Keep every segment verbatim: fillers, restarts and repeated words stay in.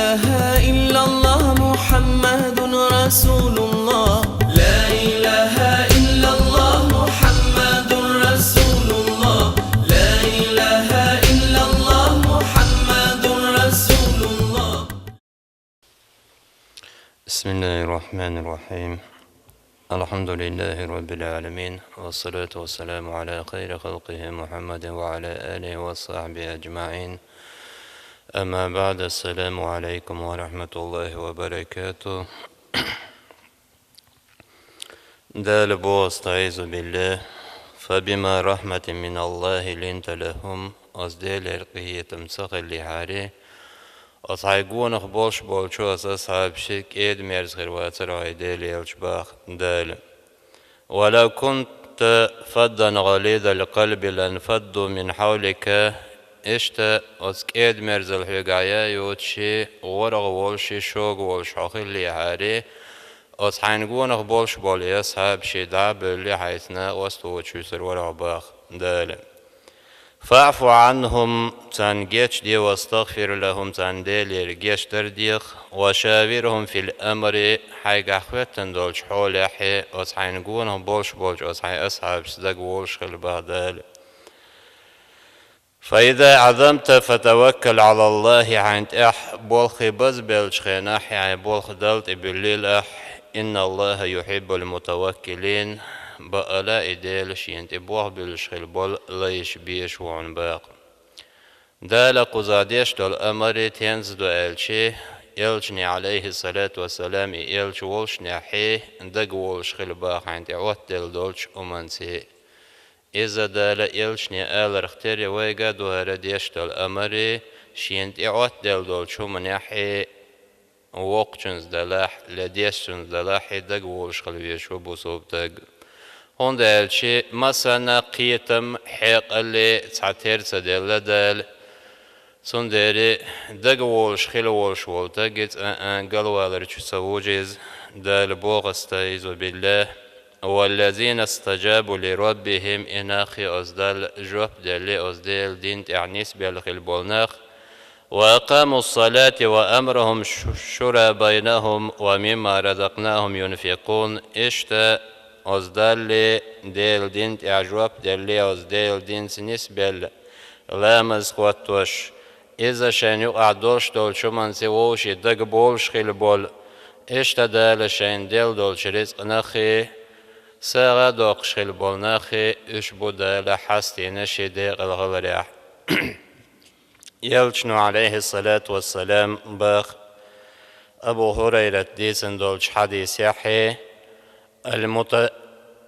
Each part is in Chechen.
إله إلا الله محمد رسول الله. لا إله إلا الله محمد رسول الله. لا إله إلا الله محمد رسول الله. بسم الله الرحمن الرحيم. الحمد لله رب العالمين، والصلاة والسلام على خير خلقه محمد وعلى آله وصحبه أجمعين. أما بعد، السلام عليكم ورحمة الله وبركاته. Дала боху: أستعيذ بالله، فبما رحمة من الله لنت لهم. Оцу Делера къинхетам ца хиллехьара, оцу хьайн гонах болуш болчу оцу асхьабашна кӀеда-мерза хир вацара хьо, Делан элча, боху Дала. ولو كنت فظا غليظ القلب لانفضوا من حولك. Иштта оцу кӀеда-мерзалла хьоьгахь ян йоцуш, ворхӀ волуш, шога волуш хьо хиллехьара, оцу хьайн гонах болуш болу и асхьабаш дӀа а бевлла, хьайца накъост воцуш вуьсур вара хьо, боху Дала. فاعف عنهم, царна гечде, واستغفر لهم, царна Делера гечдар деха, وشاورهم في الأمر, хьайгахь хӀоьттина долчу хьолехь оцу хьайн гонах болуш болчу оцу хьайн асхьабашца дагаволуш хила, боху Дала. فإذا عزمت فتوكل على الله, хьайна тӀехь болх базбеллачу хенахь, хьайн болх Далла тӀе буьллийла ахь, إن الله يحب المتوكلين, бакъала и Дела шена тӀе болх буьллуш хила болу лайш безаш ву хьуна, боху. Дала кхузахь деш долу амар тенза ду аьлча, элчане, عليه الصلاة والسلام, и элча волушшехь дагаволуш хила, боху, хьайна тӀе Ӏоттаделла долчу хӀуманца. Иза Дала элчане аларх тера, вайга а ду хӀара деш долу амар, шена тӀе Ӏоттаделла долчу хӀуманехь воккхачуьнца делахь, я дешначуьнца делахь, дагаволуш хила везаш ву бусалба стаг. ХӀунда аьлча массанна кхетам, хьекъале цхьа тера ца делла Дала. Цундела дагаволуш хила волуш волу стаг, иза а, а, галваларчу ца вужу иза. Дала боху: أستعيذ بالله. والذين استجابوا لربهم, и нах, оцу Далла жоп делла, оцу Делан дин тӀехь нисбелла хила болу нах, وأقاموا الصلاة وأمرهم شورى بينهم ومما رزقناهم ينفقون. Иштта оцу Далла, Делан дин тӀехь жоп делла, оцу Делан динца нисбелла, ламаз хӀоттош, иза шайна юкъахь долуш долчу хӀуманца вовшийн дагаболуш хила болу, иштта Дала шайна делла долчу рицкъанах сагӀа а доккхуш хила болу нах, уьш бу Дала хьастийнарш декъала хиларехь. Элчано, عليه الصلاة والسلام, боху Абу ХӀурайрата дийцина долчу хьадисехь: المت-,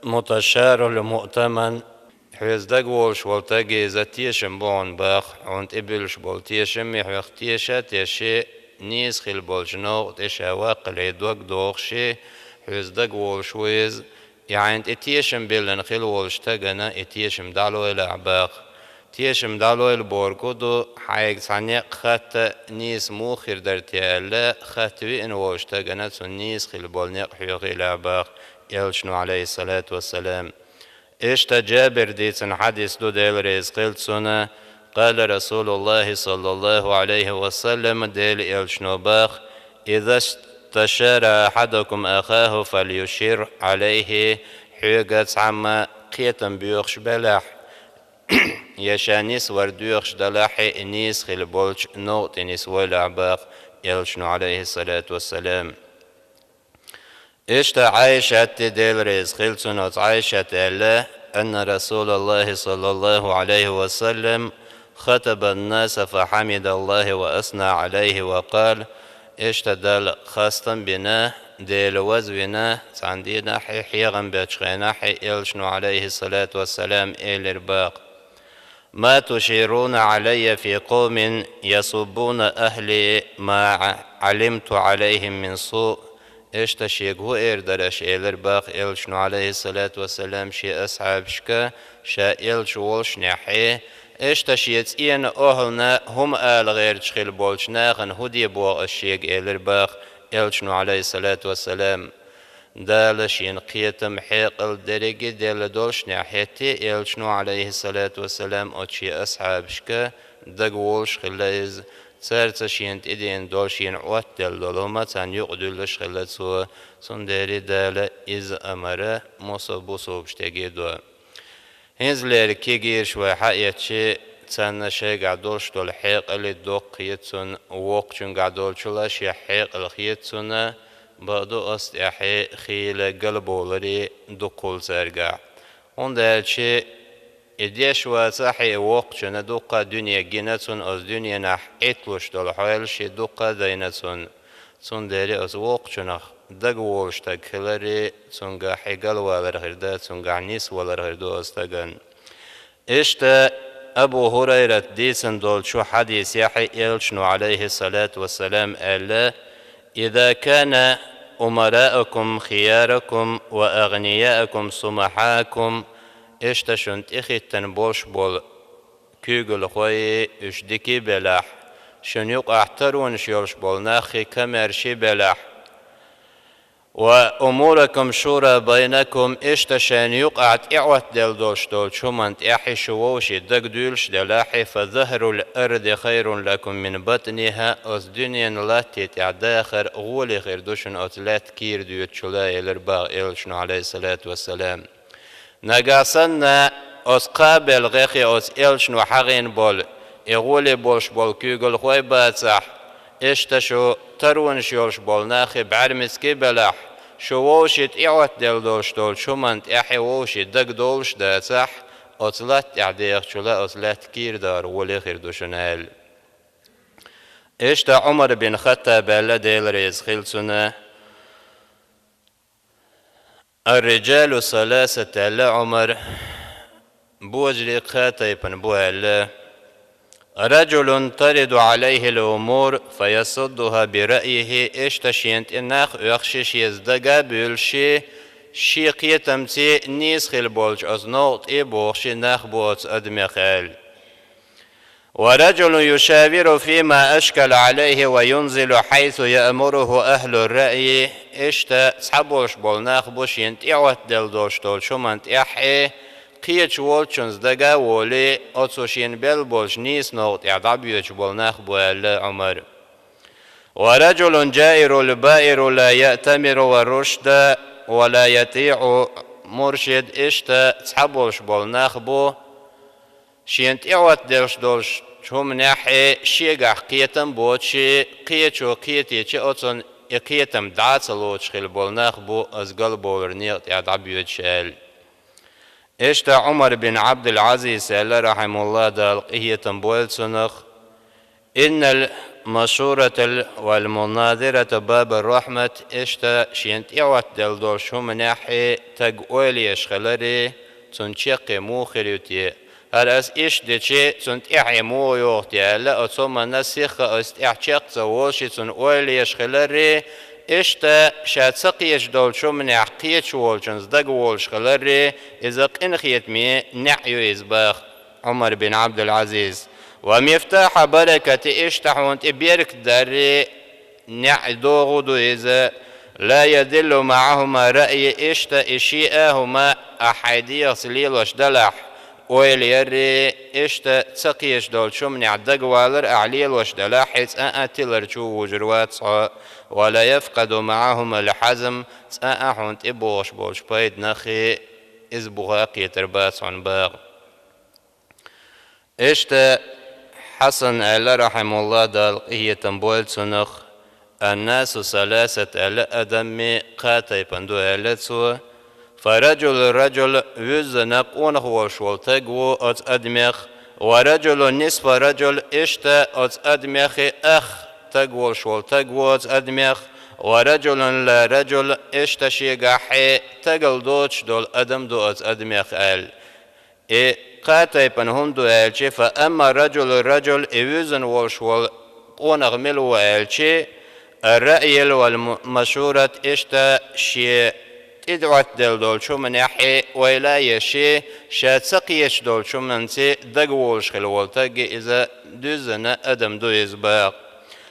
المستشار المؤتمن, хьоьца дагаволуш волу стаг иза тешам бу хьуна, боху, хьуна тӀебуьллуш болу тешам, и хьох теша а теший, нийса хила болчу новкъа тӀе ша ваккхале дог дохуш, хьоьца дагаволуш ву иза, и хьайна тӀе тешам биллина хила волчу стагана и тешам дӀалойла ахь, боху. Тешам дӀалойла бохург хӀун ду, хьайга цхьа некъ хатта, нийса муха хир дара те аьлла, хатта веана волчу стагана цунна нийса хила болу некъ хьоьхийла ахь, боху элчано, عليه الصلاة والسلام. Иштта Джабира дийцина хьадис ду, Дела реза хила цунна: قال رسول الله صلى الله عليه وسلم, Делан элчано боху: إذا استشار أحدكم أخاه فليشر عليه, хьоьга цхьамма кхетам боьхуш белахь, я ша нисвар доьхуш делахь, и нийса хила болчу новкъа тӀе нисвойла ахь, боху элчано, عليه الصلاة والسلام. Иштта Ӏайшатта, Дела реза хила цунна, оцу Ӏайшата аьлла: أن رسول الله صلى الله عليه وسلم خطب الناس فحمد الله وأثنى عليه وقال, иштта Далла хастам бина, Дела вазвина, цхьана дийнахь хьехам бечу хенахь элчано, عليه الصلاة والسلام, элира боху: ما تشيرون علي في قوم يسبون أهلي ما علمت عليهم من سوء. Иштта шега хӀун эр дара аша, элира боху элчано, عليه الصلاة والسلام, шен асхьабашка, ша элча волушшехь, иштта шен цӀена охӀлана хӀума ала гӀерташ хила болчу нахана хӀун де боху аша шега, элира боху элчано, عليه الصلاة والسلام. Дала шена кхетам, хьекъал дерриге а делла долушшехь, хӀетте а элчано, عليه الصلاة والسلام, оцу шен асхьабашка дагаволуш хилла иза, Царца шена тӀедеана долу, шена Ӏоттаделла долу хӀума царна юкъадуьллуш хилла цо, цундела Дала иза амар массо а бусалбаша тӀе а до. ХӀинцалера кегийрхой вай хьаэцчи, царна шайгахь долуш долу хьекъал доккха хета цунна, воккхачуьнгахь долчул а шех хьекъал хета цунна, бакъду оцу тӀехь хийла галбовлар дуккха хуьлу цаьргахь. ХӀунда аьлча и деш вацахь, и воккхачунна дуккха дуьне гина цунна, оцу дуьненахь Ӏитталуш долу хьолаш дуккха а дайна цунна. Цундела оцу воккхачунах дагаволуш стаг хилар, цуьнгахь галвалар хир дац, цуьнгахь нисвалар хир ду оцу стагана. Иштта Абу ХӀурайрата дийцина долчу хьадисехь Элчано, Ӏалайхиссалату вассалам, аьлла: «Иза кана умараукум хияракум ва агънияукум сумахьаакум», иштта шуна тӀехӀиттина болуш болу куьйгалхой, уьш дика белахь, шуна юкъахь таронаш йолуш болу наххий камаьрший белахь, «ва умуракум шура байнакум», иштта шайна юкъахь тӀеӀоттаделла долуш долчу хӀуманна тӀехь шу вовшийн дагадуьйлуш делахь, «фа захӀрул арди хайрун лакум мин батниха», оцу дуьненан латте тӀехь дахар гӀоле хир ду шуна оцу лаьтта кийра доьдучул а, элира боху Элчано, Ӏалайхиссалату вассалам. Нагахь санна оцу кхабелла гӀеххье оцу Элчано хьахийна болу, и гӀоле болуш болу куьйгалхой бацахь, иштта шу таронаш йолуш болу наххий бӀаьрмецкий белахь, шу вовшийн тӀеӀоттаделла долуш долчу хӀуманна тӀехь вовшийн дагадовлуш дацахь, оцу латта тӀехь дехачул а оцу лаьтта кийра дахар гӀоле хир ду шуна аьлла. Иштта Ӏумар бин Хаттаб аьлла, Дела реза хила цунна: «Ар-риджалу саласат», аьлла Ӏумар, божарий кхаа тайпана бу аьлла. «Раджулун тариду Ӏалайхил умур, фа ясуддуха би раъйихи», иштта шена тӀе нах оьхуш, шеца дага а буьйлуш, шен кхетамца нийса хила болчу оцу новкъа тӀе а бохуш нах бу оцу адамех аьлла. «Ва раджулун юшавиру фима ашкала Ӏалайхи ва юнзилу хьайсу яъмуруху ахӀлу раъйи», иштта цхьаболуш болу нах бу шена тӀеӀоттаделла долуш долчу хӀуманна тӀехь, кхечу волчунца дага а волий, оцу шена белла болчу нийса новкъа тӀехь дӀабоьдуш болу нах бу аьлла Ӏумар. «Ва раджулун джаирул баиру ла яътамиру ва рушда ва ла ятиъу муршид», иштта цхьаболуш болу нах бу, шена тӀеӀоттаделлаш долчу хӀуманехь шегахь кхетам боцуш, кхечо кхетийча оцунна и кхетам дӀа а ца лоцуш хила болу нах бу оцу галбовлар некъа тӀехь дӀабоьдуш аьлла. Иштта Ӏумар бин Ӏабдул-Ӏазиз аьлла, рахьимахуллахӀ, Дала къинхетам бойла цунах: «Иннал машуратал вал муназирата бабар рахьмат», иштта шена тӀеӀоттаделла долчу хӀуманехь таг ойла еш хилар, цунна чаккхе муха хир ю те? ХӀара ас иштта дичи, цунна тӀаьхье муха йогӀу те аьлла, оцу хӀуманна сихха оцу тӀехь чекх ца волуш, цунна ойла еш хилар, иштта ша ца кхеташ долчу хӀуманехь кхеташ волчунца дагаволуш хилар, иза къинхетаме неӀ ю иза боху Ӏумар бин Ӏабдул-Ӏазиз. «Ва мифтахьа баракати», иштта хьуна тӀе беркат даран неӀ догӀу ду иза. «Ла ядиллу маӀахума раъйи», иштта и шиъ а хӀума ахь хьайн дегӀаца лелош далахь, ойла яр, иштта ца кхеташ долчу хӀуманехь дагавалар ахь лелош далахь, цкъа а тилар чу вужур вац хьо. «Ва ла яфкъаду маӀахумал хьазм», цкъа а хьуна тӀе богӀуш болчу пайданах иза буха а кхетар бац хьуна боху. Иштта Хьасан аьлла, рахьимахуллахӀ, Дала къинхетам бойла цунах: «Аннасу саласат», аьлла, адам кхаа тайпана ду аьлла цо. «Фа раджулу раджул», вуьззина къонах волуш волу таг ву оцу адамех, «ва раджулу нисфа раджул», иштта оцу адамех ах таг волуш волу таг ву оцу адамех, «ва раджулун ла раджул», иштта шегахь тагал доцуш долу адам ду оцу адамех аьлла. И кхаа тайпана хӀунда ду аьлча, «фа амма раджулу раджул», и вуьззина волуш волу къонах мила ву аьлча, «ар-раъйил вал м-, машурат», иштта шен тӀеӀоттаделла долчу хӀуманехь ойла а еш, ша ца кхеташ долчу хӀуманца дагаволуш хила волу таг, иза дуьззина адам ду иза боху.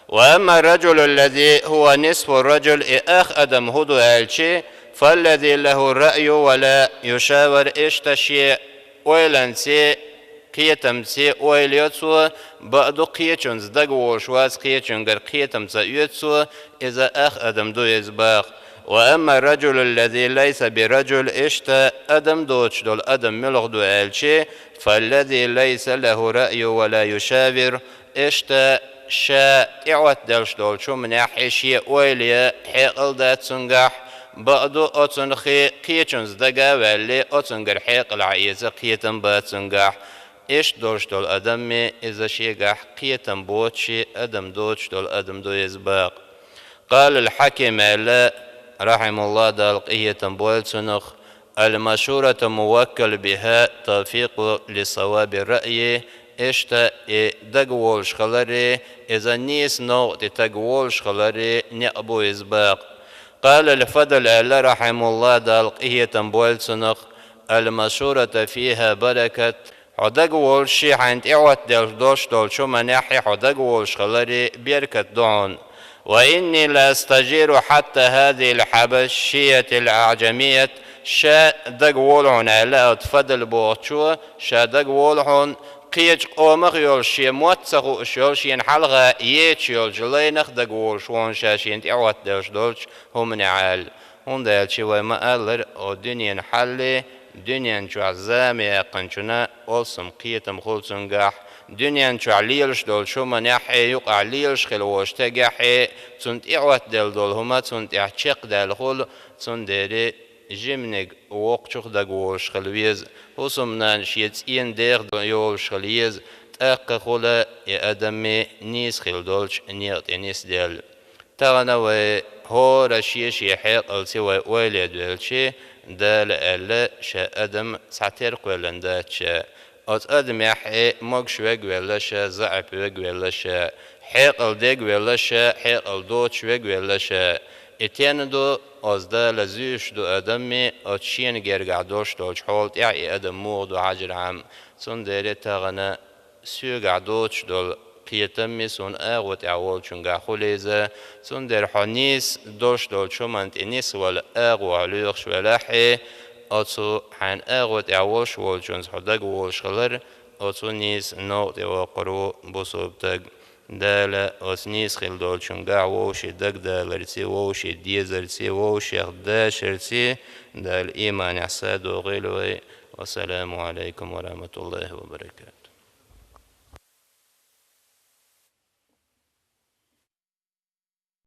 «Ва амма раджулу ллази хӀува нисфу раджул», и ах адам хӀун ду аьлча, «фаллази лахӀу раъю ва ла юшавар», иштта шен ойланца Кхетамца ойла йо цо, бакъду кхечунца дагаволаш вац, кхечунгара кхетам ца оьцу цо, иза ах адам ду иза бакъ. وأما الرجل الذي ليس برجل, иштта адам доцуш долу адам муьлха ду аьлча, فالذي ليس له رأي ولا يشاور, иштта ша тӀеӀоттаделлаш долчу хӀуманехь шен ойла я, хьекъал дац цуьнгахь, бакъду оцунах кхечунца дага а ваьлла, оцунгара хьекъал а эца, кхетам бац цуьнгахь. Иштта долуш долу адам, иза шегахь кхетам боцуш, адам доцуш долу адам ду иза бакъ. قال الحكيم, аьлла, رحمه الله, Дала къинхетам бойла цунах: المشورة موكل بها توفيق لصواب الرأي, иштта и дагаволуш хилар, иза нийса новкъа тӀе дагаволуш хилар некъ бу иза бакъ. قال الفضل, аьлла, رحمه الله, Дала къинхетам бойла цунах: المشورة فيها بركة, хьо дагаволуш, хьайна тӀеӀоттаделла долуш долчу хӀуманехь хьо дагаволуш хилар беркат ду хьуна. وإني لأستشير حتى هذه الحبشية الأعجمية, ша дагаволу хьуна, аьлла оцу Фадл бохучо, ша дагаволу хьуна, кхечу къомах йолуш, шен мотт ца хууш йолу, шена хьалха ечу йолчу лайнах дагаволуш ву хьуна ша шена тӀеӀоттаделлаш долчу хӀуманехь аьлла. ХӀунда аьлча вай ма-аллара, о дуьненан хьал, дуьнен чохь зама яьккхинчунна олуш кхетам хуьлу цуьнгахь, дуьнен чохь лелаш долчу хӀуманехь юкъахь лелаш хила волуш стагехь, цунна тӀеӀоттаделла долу хӀума цунна тӀехь чекхдаьлла хуьлу, цундела жиманиг воккхачух дагаволуш хила веза, хӀусамнана шен цӀена дех йолуш хила еза, тӀаккха хуьлу и адам нийса хила долчу некъа тӀе нисделла. Тахана вай хӀора шен-шен хьекъалца вай ойла ян велча, Дала аьлла, ша адам цхьатерра кхоьллина дац ша. Оцу адамехь могуш верг велла ша, заӀап верг велла ша, хьекъал дерг велла ша, хьекъал доцуш верг велла ша. И тенна ду, оцу Дала зуьйш ду адам, оцу шена гергахь долуш долчу хьола тӀехь и адам муха ду хьажархьама. Цундела тахана соьгахь доцуш долу кхетам суна агӀо тӀехь волчуьнгахь хуьлийла, цундела хьо нийса долуш долчу хӀуманна тӀе нисвала агӀо хьо лоьхуш велахь, оцу хьайна агӀо тӀехь волуш волчуьнца хьо дагаволуш хилар, оцу нийса новкъа тӀе воккхур ву бусалба стаг. Дала оцу нийса хила долчуьнгахь вовшийн дагадаларца, вовшийн дезарца, вовшех дашарца Дала ийманехь садогӀийла вай. والسلام عليكم ورحمة الله وبركاته.